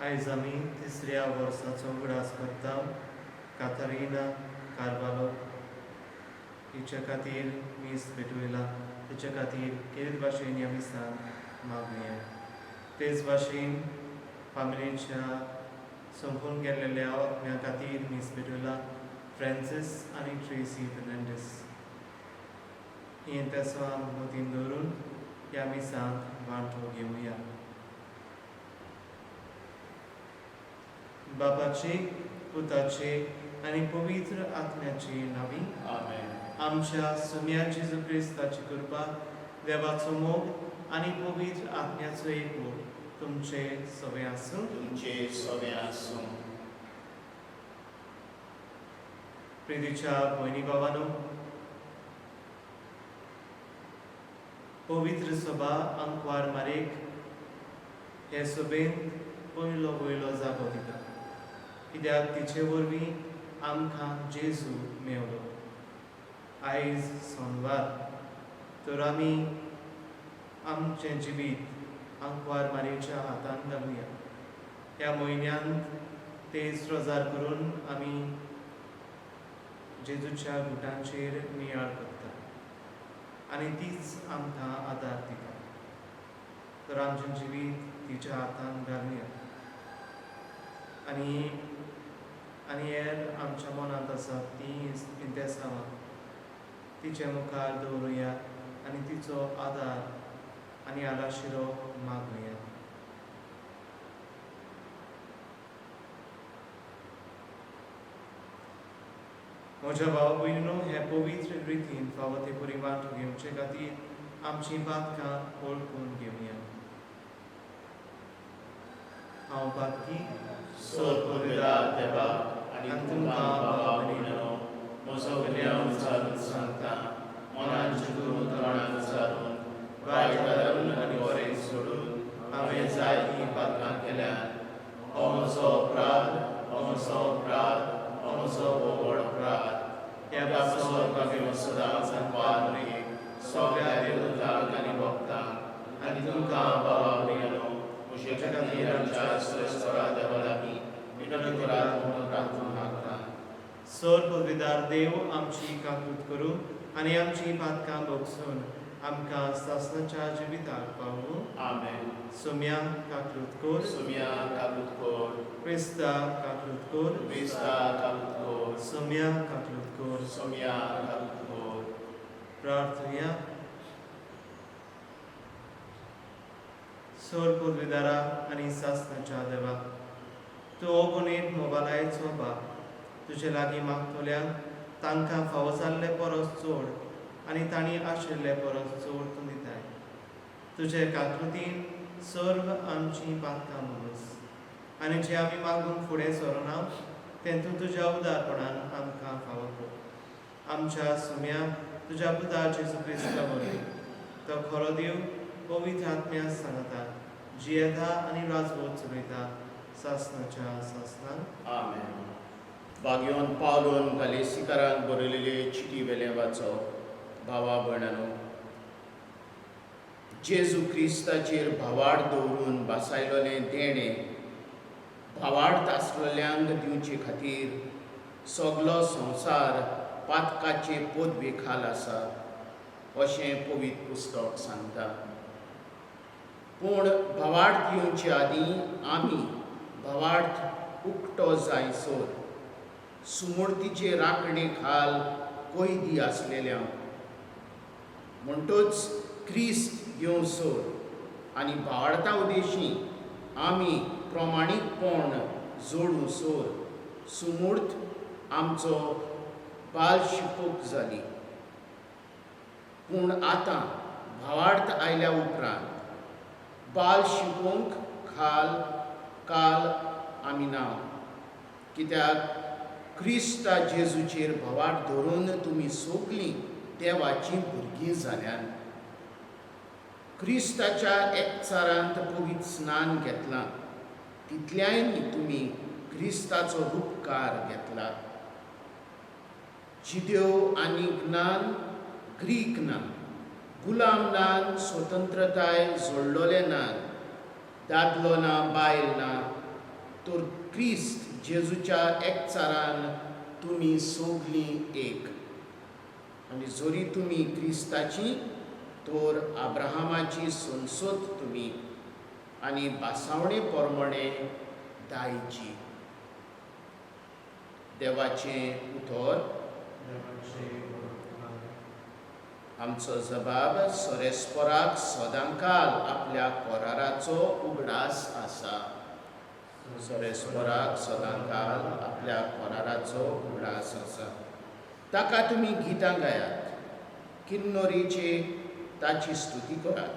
आयज आमी तिसऱ्या वर्साचो उगडास करता कातारिना कार्वालो हिच्या खातीर मीस भेटवयला. तिच्या खातीर खेरीत भाशेन ह्या मिसान मागुया. तेच भाशेन फामिलीच्या सोंपून गेल्लेल्या आत्म्या खातीर मीस भेटवयला फ्रांसीस आनी ट्रेसी फेर्नांडीस. ही तेसवां मतीन दवरून ह्या मिसांत वांटो घेवया. बापाचे, पुताचे आनी पवित्र आत्म्याचे नांवी. आमेन. आमच्या सुम्या जेजू क्रिस्ताची कृपा, देवाचो मोग आनी पवित्र आत्म्याचो एकवट तुमचे सगळे आसूं. तुमचे सगळे आसूं. प्रितीच्या भयणी भावानो, पवित्र सभा आंकवार मारेक हे सभेंत पयलो वयलो जागो दिता, कित्याक तिचे वरवीं आमकां जेजू मेवलो. आयज सोनवार, तर आमी आमचें जिवीत आंकवार मारयेच्या हातान घालुया. ह्या म्हयन्यांत तेज रोजार करून आमी जेजूच्या गुटांचेर नियाळ करता आनी तीच आमकां आदार दिता. तर आमचें जिवीत तिच्या हातान घालुया आनी आनी हेर आमच्या मनांत आसा तीं इंतेसांवां तिचे मुखार दवरुया आनी तिचो आदार आनी आलाशिरो मागुया. म्हज्या भाव भयणीनो, हे पवित्र रितीन फावो ते परी वांटो घेवचे खातीर आमचीं पातकां वळखून घेवया. हांव पातकी. सोद पुरविदार देवाक आनी तुमकां बाबा भयणीनो म्हजो गुन्यांव विचारून सांगता. मनान चिंतून, तोंडान विचारून, वायट धरून आनी बरें सोडून हांवें जायतीं पातकां केल्यात. हो म्हजो अपराध, हो म्हजो अपराध, हो म्हजो व्हड अपराध. ह्या पासत भाग्य सदांच आंकवार मरियेक, सगळ्या देवदूतांक आनी भक्तांक आनी तुमकां बाबा भयणीनो म्हजे खातीर आमच्या सर्वेस्परा देवा लागीं विनवणी करात म्हणून प्रार्थना मागता. सर पदवीदार देव आमची काकूत करूं आनी आमची पातकां भोगसून आमकां सासणाच्या जिविताक पावूं. आमेन. सोम्या काकूत कोर. सोम्या काकूत कोर. क्रिस्ता काकूत कोर. क्रिस्ता काकूत कोर. सोम्या काकूत कोर. सोम्या काकूत कोर. प्रार्थुया. सोर पदवीदारा आनी सासणाच्या देवा, तूं अगणीत मोबायलाचो बाप. तुजे लागीं मागतल्यांक तांकां फावो जाल्ले परस चड आनी तांणी आशिल्ले परस चड तूं दिताय. तुजे काकृतीन सर्व आमचीं पातकां भोगस आनी जें आमी मागूंक फुडें सरना तें तूं तुज्या उदारपणान आमकां फावो कर. आमच्या सुम्या तुज्या पुता जेजू क्रिस्ता वरवीं. तो खरो देव, पवित्र आत्म्या सांगता जियेता आनी राजवट चलयता सासणाच्या सासणाक. आमेन. भाग्योन पावलून गलेसीकारांक बरयलेले चिटी वेलें वाचप. भावा भयणानो, जेजू क्रिस्ताचेर भावार्थ दवरून भासायलोलें देणें भावार्थ आसलेल्यांक दिवचे खातीर सगलो संवसार पातकाचे पदवे खाल आसा अशें पवित्र पुस्तक सांगता. पूण भावार्थ येवचे आदीं आमी भावार्थ उक्तो जायसर सुमूर्तीचे राखणे खाल कैदी आसलेल्या. म्हणटच क्रिस्त येवसर आनी भावार्था उदेशी आमी प्रमाणीकपण जोडूसर सुमूर्त आमचो बाल शिकोवप जाली. पूण आतां भावार्थ आयल्या उपरांत बाल शिकोवंक खाल काल आमी ना, कित्याक क्रिस्ता जेजूचेर भावार्थ धरून तुमी सगलीं देवाचीं भुरगीं जाल्यान. क्रिस्ताच्या एकचारांत पवित्र स्नान घेतलां तितल्याय तुमी क्रिस्ताचो उपकार घेतला. जिदेव आनी ज्ञान ग्रीक ना, गुलाम ना, स्वतंत्रताय जोडलोले ना, दादलो ना, बायल ना, तर क्रिस्त जेजूच्या एकचारान तुमी सगलीं एक. आनी जरी तुमी क्रिस्ताची तर अब्राहमाची संसद तुमी आनी भासावणे प्रमाणे दायजी. देवाचें उतर. आमचो जबाब सरेस्पराक सदांकाल आपल्या कराराचो उगडास आसा. सरेस्पराक सदांकाल आपल्या कराराचो उगडास आसा. ताका तुमी गितां गायात, किन्नोरीचे ताची स्तुती करात,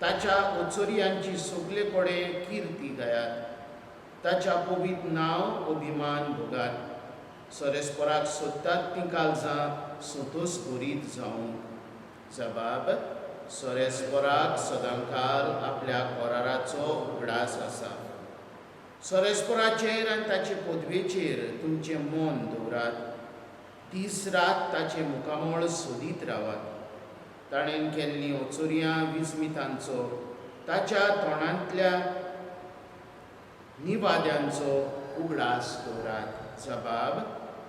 ताच्या ओचोरयांची सगळे कडेन किर्ती गायात, ताच्या पवित्र नांव अभिमान भोगात. सरेस्पराक सोदतात तीं काळजां संतोस भरीत जावंक. जबाब सरेस्पराक सदांकाल आपल्या कराराचो उगडास आसा. सरेस्पराचेर आनी ताचे पदवेचेर तुमचें मन दवरात. दीस रात ताचें मुखामळ सोदीत रावात. ताणें केल्लीं ओचोरयां विस्मितांचो, ताच्या तोंडांतल्या निवाद्यांचो उगडास दवरात. जबाब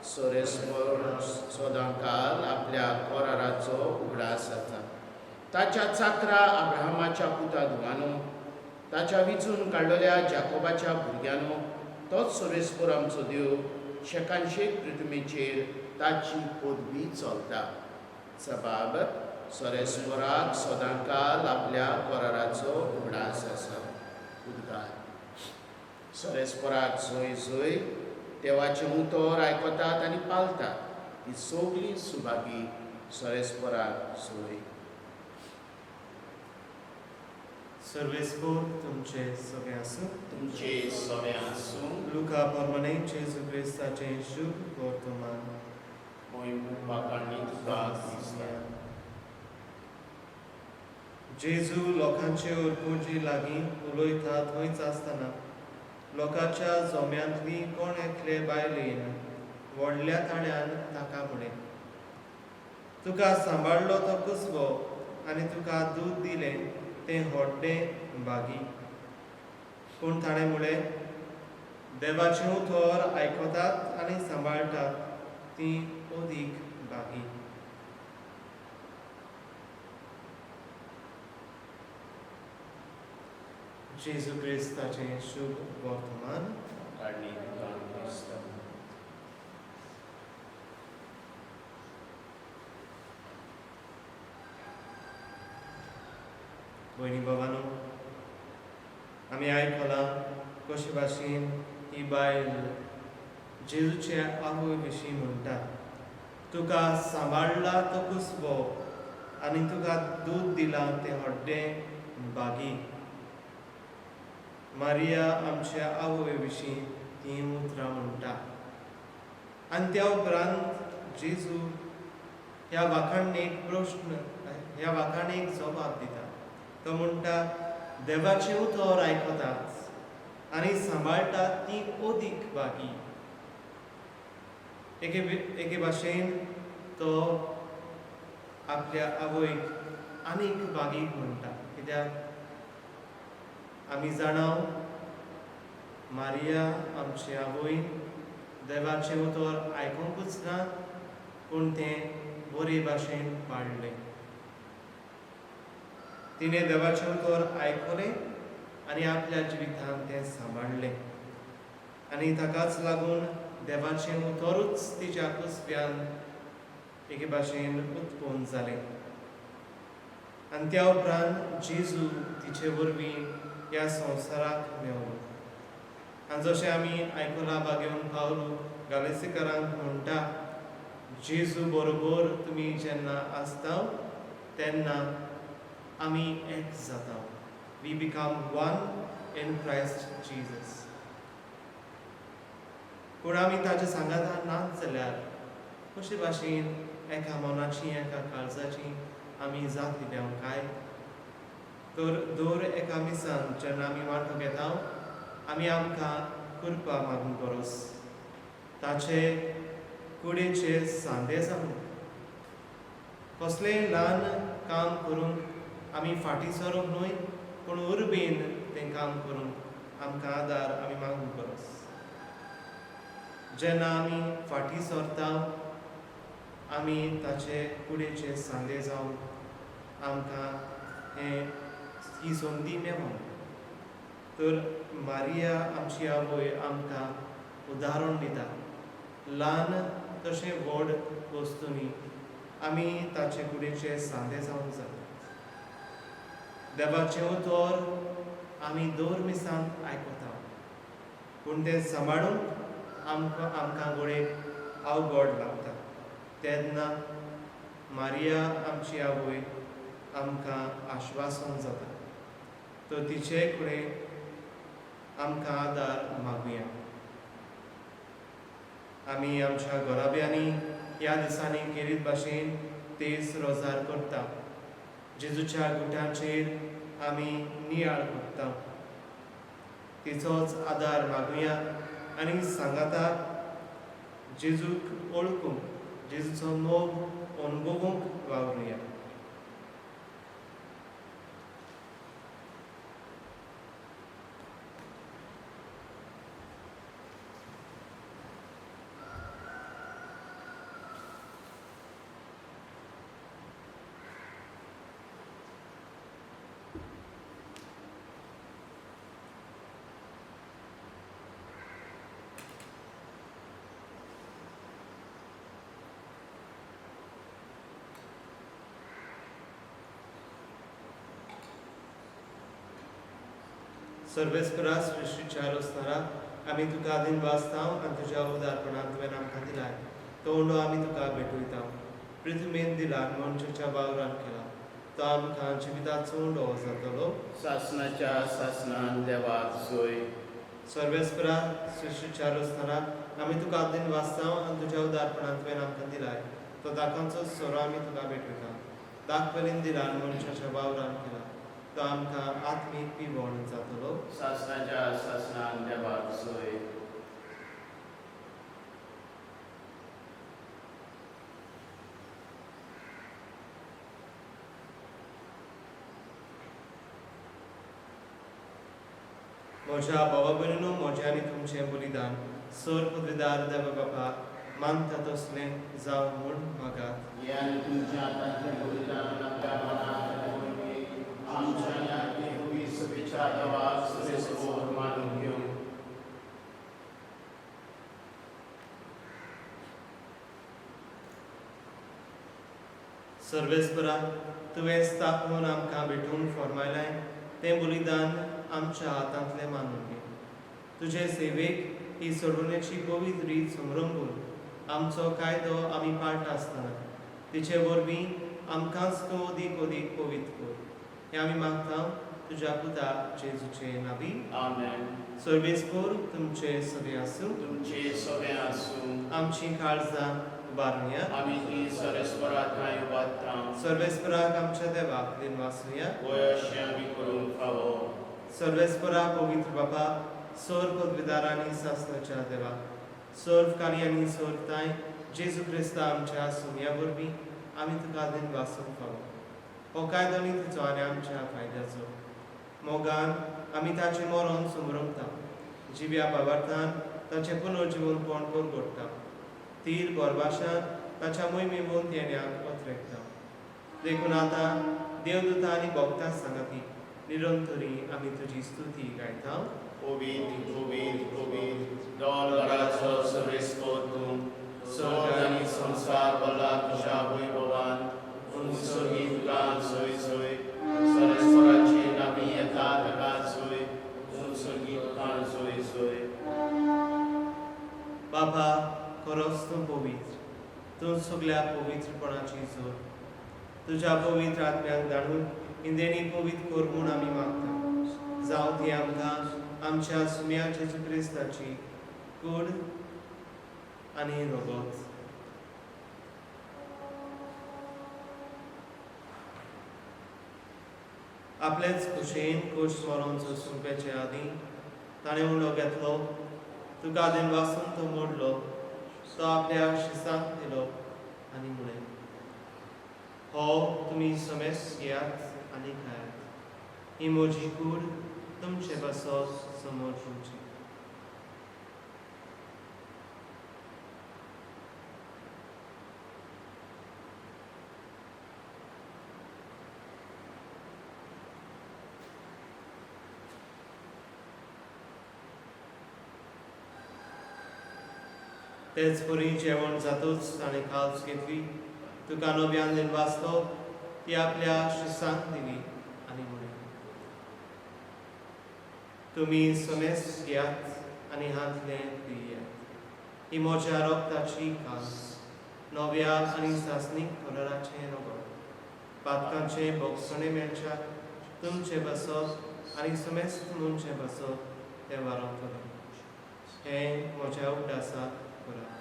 सरेस्पर सदांकाल आपल्या कराराचो उगडास आसा. ताच्या चाकरा अब्राहमाच्या पुता धुवानो, ताच्या विचून काडलेल्या जाकोबाच्या भुरग्यांनो, तोच सरेस्पर आमचो देव, शेकानशेक पृथ्वीचेर ताची पदवी चलता. जबाब सरेस्पराक सदांकाल आपल्या कराराचो उगडास आसा. उद्गार. सरेस्पराक जंय जंय देवाचें उतर आयकतात आनी पाळटात ती सगळीं सुभागी. सरेस्पराक जय. सर्वेस्पोर तुमचे सगळे आसूं. तुमचे सगळे आसूं. लुका प्रमाणे जेजू क्रिस्ताचें शुभ वर्तमान. मोय तुका दिसता. जेजू लोकांचे उरपुजी लागीं उलयता थंयच आसतना लोकांच्या जोम्यांतली कोण एकले बायलेन व्हडल्या ताळ्यान ताका म्हळें, तुका सांबाळ्ळो तो कुसवो आनी तुका दूद दिलें तें व्हडलें भागी. पूण ताणें म्हळें, देवाचें उतर आयकतात आनी सांबाळटात तीं अदीक भागी. जेजू क्रिस्ताचें शुभ वर्तमान. काडणी तुका दिसता. भयणी बाबानो, आमी आयकलां कशे भाशेन ही बायल जेजूचे आवय विशीं म्हणटा, तुका सांबाळ्ळा तो कुसबो आनी तुका दूद दिलां तें व्हडलें भागी. मारिया आमच्या आवय विशीं तीं उतरां म्हणटा. आनी त्या उपरांत जेजू ह्या वाखाणेक प्रश्न, ह्या वाखाणेक जबाब दिता. तो म्हणटा, देवाचें उतर आयकतात आनी सांबाळटात तीं अदीक भागी. एके एके भाशेन तो आपल्या आवयक आनीक भागी म्हणटा, कित्याक आमी जाणाव मारिया आमची आवय देवाचें उतर आयकुंकूच ना, पूण तें बरे भाशेन पाळ्ळें. तिणें देवाचें उतर आयकलें आनी आपल्या जिवितांत तें सांबाळ्ळें आनी ताकाच लागून देवाचें उतरूच तिच्या कुसव्यान एके भाशेन उत्पन्न जालें. आनी त्या उपरांत जेजू तिचे वरवीं ह्या संवसाराक मेवलो. आनी जशें आमी आयकलां, बागेवन पावलो गालेसीकरांक म्हणटा, जेजू बरोबर तुमी जेन्ना आसता तेन्ना आमी एक जाता. We become one in Christ Jesus. पूण आमी ताच्या सांगातान नाच जाल्यार कशे भाशेन एका मनाची एका काळजाची आमी जातली काय? तर दर एका मिसान जेन्ना आमी वांटो घेता, आमी आमकां कृपा मागूंक गरज, ताचे कुडीचे सांदे जावं. कसलेंय ल्हान काम करूंक आमी फाटीं सरूंक न्हय, पूण उर्बेन तें काम करूंक आमकां आदार आमी मागूंक गरज. जेन्ना आमी फाटीं सरता आमी ताचे कुडीचे सांदे जावन आमकां हें ही संदी मेळोंक. तर मारिया आमची आवय आमकां उदाहरण दिता. ल्हान तशें व्हड वस्तूंनी आमी ताचे कुडीचे सांदे जावंक जाय. देवाचें उतर आमी दर मिसान आयकता, पूण तें सांबाळूंक आमकां घडये अवघड लागता. तेन्ना मारिया आमची आवय आमकां आश्वासन जाता. तर तिचे कडेन आमकां आदार मागुया. आमी आमच्या घराब्यांनी ह्या दिसांनी केरीत भाशेन तेज रोजार करता. जेजूच्या गुटांचेर आमी नियाळ करता. तिचोच आदार मागुया आनी सांगाता जेजूक वळखूंक, जेजूचो मोग अनुभवूंक वावरुया. सर्वेस्परा सृश्टीच्या रस्तारा आमी तुका दिनवासता आनी तुज्या उदारपणान तुवें आमकां दिलाय तो उंडो आमी तुका भेटयता. पृथ्वीन दिला मनशाच्या वावरान केला तो आमकां जिविताचो उंडो जातलो. सासनाच्या सासनान देवाक सोय. सर्वेस्परा सृश्टीच्या रस्तारा आमी तुका दिनवासता आनी तुज्या उदारपणान तुवें आमकां दिलाय तो दाकांचो सोरो आमी तुका भेटयता. दाखवलीन दिला मनशाच्या वावरान केला तो आमकां आत्मीक पिवण जातलो. सासनाच्या सासनान देवाक सोय. म्हज्या भावा भयणीनो, म्हजें आनी तुमचें बलिदान सर पदवीदार देवा बापा मानता तसलें जावं म्हूण मागात. हे आनी तुमच्या हातांतलें बलिदान आपल्या मनात आमच्या आनी आत्मीक सभेच्या देवाक सरेसोर मानून घेवं. सर्वेस्परा तुवें स्थापून आमकां भेटूंक फॉर्मायलें तें बलिदान आमच्या हातांतलें मानून घे. तुजे सेवेक ही सोडवणेची पवित्र रीत समरंबून आमचो कायदो आमी पाळटा आसतना तिचे वरवीं आमकांच तूं अदीक अदीक पवित्र कर. हें आमी मागता तुज्या पुता जेजूचे नावी. आमेन. सर्वेस्पोर तुमचे सगळें आसूं. तुमचे सगळें आसूं. आमची काळजां उबारुया. आमी ती सर्वेस्परा ठांय उबारता. सर्वेस्पराक आमच्या देवाक दिनवासुया. वय अशें आमी करूंक फावो. सर्वेस्परा पवित्र बापा, सर्व पदवीदार आनी सासनाच्या देवा, सर्व कार्य आनी सर्व तांय जेजू क्रिस्ता आमच्या सुमया वरवीं आमी तुका दिनवासूंक फावो. हो कायदो न्ही तिचो आनी आमच्या फायद्याचो. मोगान आमी ताचें मरण समरंगता, जिव्या बाबार्थान ताचें पुनर्जिवनपण परगडटा, तीर बोरभाशान ताच्या मोहिमेवून येण्याक अत्रेकता. देखून आतां देवदूता आनी भक्तां सांगाती निरंतरी आमी तुजी स्तुती गायता. पवित्र पवित्र पवित्र दोलराचो सर्वेस्पोर तूं, स्वर्ग आनी संवसार भरला तुज्या वैभवान. उंच तुका सोय सोय. सर्वेस्पराची नामी येता ताका सोय. उंच तुका सोय सोय. बाबा खरोच तूं पवित्र, तूं सगल्या पवित्रपणाची जोड. तुज्या पवित्र आत्म्याक धाडून इंदेणी पवित्र कर म्हूण आमी मागता. जावं ती आमकां आमच्या सुम्या जेजू क्रिस्ताची कूड आनी रगत. आपलेच खुशेन कोश मरोन सोंसूंक आदीं ताणें उंडो घेतलो, तुका दिनवासून तो मोडलो, तो आपल्या शिसांक दिलो आनी म्हळें, हो तुमी समेस घेयात आनी खायात. ही म्हजी कूड तुमचे पासत समोर तुमची. तेच परी जेवण जातूच ताणें काल्स घेतली, तुका नव्यान वाचलो, ती आपल्या शिसांक दिली आनी म्हणलें, तुमी समेस्त घेयात आनी हांतलें पियात. ही म्हज्या रोगताची काल्स, नव्या आनी सासणीक कराराचें रगत, पातकांचें भोगसणें मेळच्याक तुमचें बसप आनी समेस्त मनचें बसप तें वारवतलें. हें म्हज्या उगडासाक करात.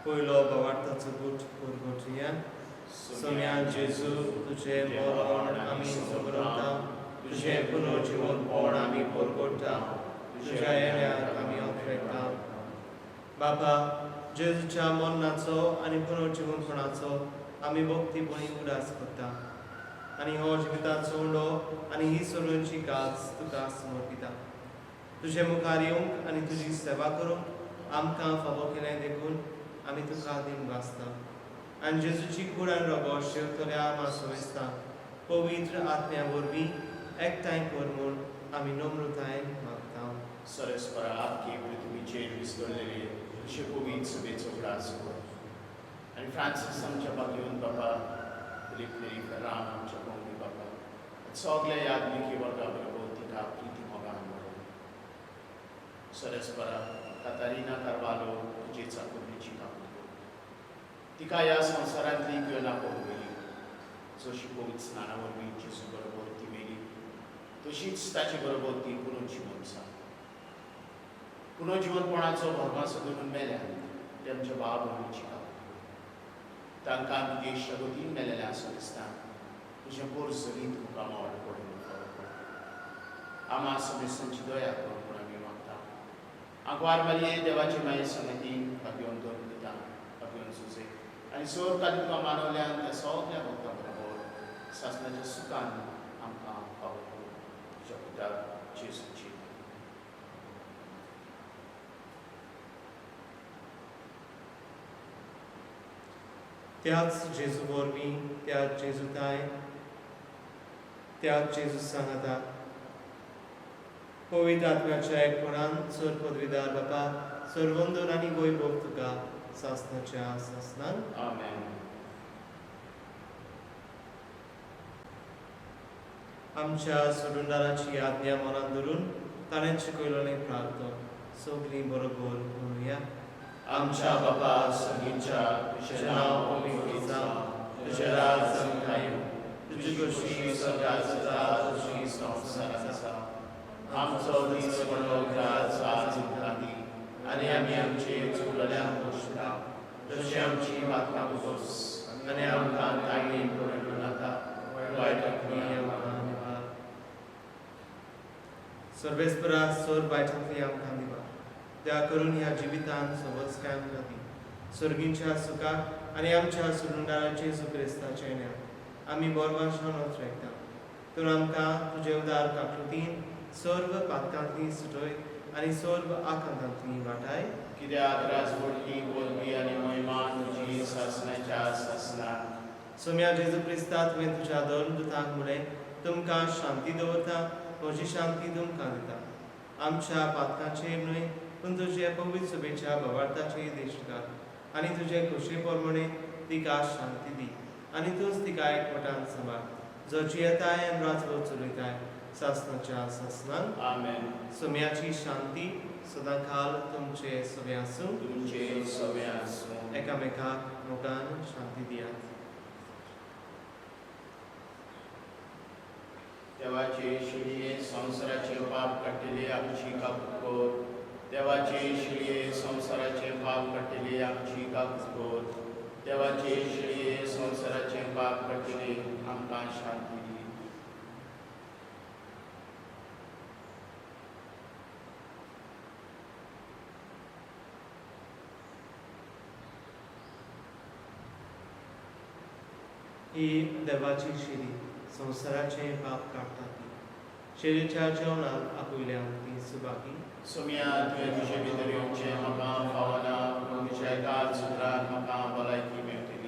पयलो भावार्थाचो गूट परगटया. सोम्या जेजू, तुजें मरण आमी समरता, तुजें पुनर्जिवनपण आमी परगट्टा, तुज्या येण्याक आमी अखेरता. बाबा, जेजूच्या मरणाचो आनी पुनर्जिवनपणाचो आमी भक्तीपणी उगडास करता आनी हो जिविताचो उंडो आनी ही सगळ्यांची काज तुका समर्पिता. तुजे मुखार येवंक आनी तुजी सेवा करूंक आमकां फावो केलें देखून आमी तुका दिन वाचता. आनी जेजूची कूड आनी रगत शेवतल्या आमा समेस्तांक पवित्र आत्म्या वरवीं एकठांय कर म्हूण आमी नम्रतायेन मागता. सरस्परा आख्खी पृथ्वीचेर विस्कळलेले तुजे पवित्र सभेचो उगडास कर आनी फ्रांसीस आमच्या बागेवन बाबा, फिलीप नेरी फेर्रांव आमच्या कोंकणी बाबा, सगल्या यादनिकी वर्गा बरोबर तिका प्रिती मोगान वाडोवं. सरस्परा कातारिना कार्वालो तुजे चाकोरीची काकूत कर, तिका ह्या संवसारांतली किंवा पळयली, जशी पवित्र स्नाना वरवीं जेजू बरोबर ती मेली तशीच ताचे बरोबर ती पुनर्जिवन जाली. पुनर्जिवनपणाचो भरमासो धरून मेल्या ते आमच्या बाब भयणीची काकूत कर, तांकां तुजे इश्टागतीन मेलेलें आसा दिसता तुजें पोर जलीत मुखामळ पडून फावो कर. आमा समेस्तांची दया कर म्हूण आमी मागता. आंकवार मारये देवाचे माये संगतीन भाग्योवन दोन दिता, भाग्योवन सुजे आनी सोर काल तुका मानवल्यान त्या सगल्या भक्तां बरोबर सासणाच्या सुखान आमकां फावो कर. तुज्या पुताक जेजूची. त्याच जेजू वरवीं, त्याच जेजूताय, त्याच जेजू सांगाता, पवित्र आत्म्याच्या एकपणान सर पदवीदार बापा, सर्वंदन आनी वैभव तुका सासणाच्या सासणान. आमेन. आमच्या सोडूनदाराची आज्ञा मनान धरून ताणें शिकयलें प्रार्थना सगळीं बरोबर म्हणुया. आमच्या बापा संगीच्या, तुजें नांव पवित्र जावं, तुजें राज आमकां येवं, तुजी खोशी स्वर्गात जाता तशी संवसारांत जावं. आमचो दीस पडलो ग्रास आज आमकां दी आनी आमी आमचे चुकलेल्यांक बसता तशी आमची पातकां बोस आनी आमकां तांणी पडूं नाका, वायटांतली आमकां निवार. सर्वेस्परा सोर वायटांतली आमकां निवार. त्या करून ह्या जिवितान सोबत आमकां दी सर्गींच्या सुखाक आनी आमच्या सुरुंडाराचे सुक्रिस्ताचे येण्याक आमी बोरवाशान ओतरेकता. तर आमकां तुजे उदार काकृतीन सर्व पातकांतली सुटय आनी सर्व आकांतांतली वाटाय. कित्याक राजवटी वरवीं आनी महिमा तुजी सासणाच्या सासणाक. सोम्या जेजू क्रिस्ता, तुवें तुज्या दोन दुतांक म्हणलें, तुमकां शांती दवरता, म्हजी शांती तुमकां दिता. आमच्या पातकांचेर न्हय पूण तुजे पवित्र सभेच्या भावार्थाचेर दिश्ट घाल आनी तुजे खोशये प्रमाणे तिका शांती दी आनी तूंच तिका एकवटान सांबाळ, जो जियेताय आनी राजवट चलयताय सासणाच्या सासणान. आमेन. सोम्याची शांती सदांकाल तुमचे सगळे आसूं. तुमचे सगळे आसूं. एकामेकाक मोगान शांती दियात. देवाचे शिळये संवसाराचे पाप काडटले आमची काकूत कर. देवाचे शिळये संवसाराचे पाप काडटले आमची काकूत कर. देवाचे शेळये संवसाराचें पाप काडटले, आमकां शांती दी. ही देवाची शिरी संवसाराचें पाप काडटा ती शेरीच्या जेवणाक आपयल्यान ती सुबाकी. सोम्या, तुवें तुजे भितर येवचें म्हाका फावना, पूण तुज्या एकाच उतरान म्हाका भलायकी मेळटली.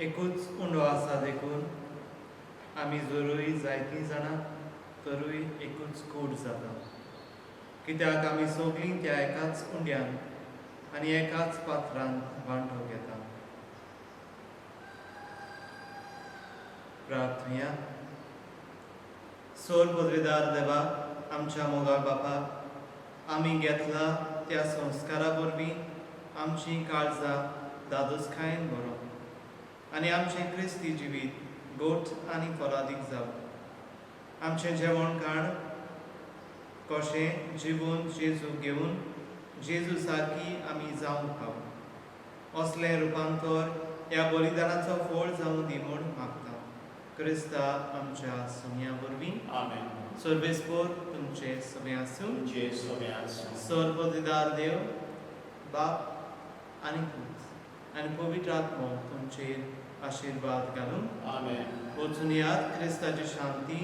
एकूच उंडो आसा देखून आमी जरूय जायतीं जाणां तरूय एकूच कूड जाता, कित्याक आमी सगळीं त्या एकाच उंड्यान आनी एकाच पात्रान वांटो घेता. प्रार्थुया. सोल पदवेदार देवा, आमच्या मोगाळ बापा, आमी घेतला त्या संस्कारा वरवीं आमची काळजां दादोसकायेन बरो आनी आमचें क्रिस्ती जिवीत गोट आनी फलादीक जावं. आमचें जेवण खाण कशें जिवून जेजू घेवन जेजू सारकी आमी जावंक पावूं, असलें रुपांतर ह्या बलिदानाचो फळ जावं दी म्हूण मागता क्रिस्ता आमच्या सोम्या वरवीं. आमेन. सर्वेस्पोर तुमचे सोमे आसूं. तुमचे सोमे आसूं. सर्वदिदार देव बाप आनी पूत आनी पवित्र आत्मो तुमचेर आशिर्वाद घालूं. आमेन. वचून याद क्रिस्ताची शांती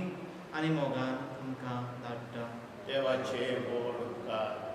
आनी मोगान तुमकां धाडटा. देवाचे व्हड उपकार.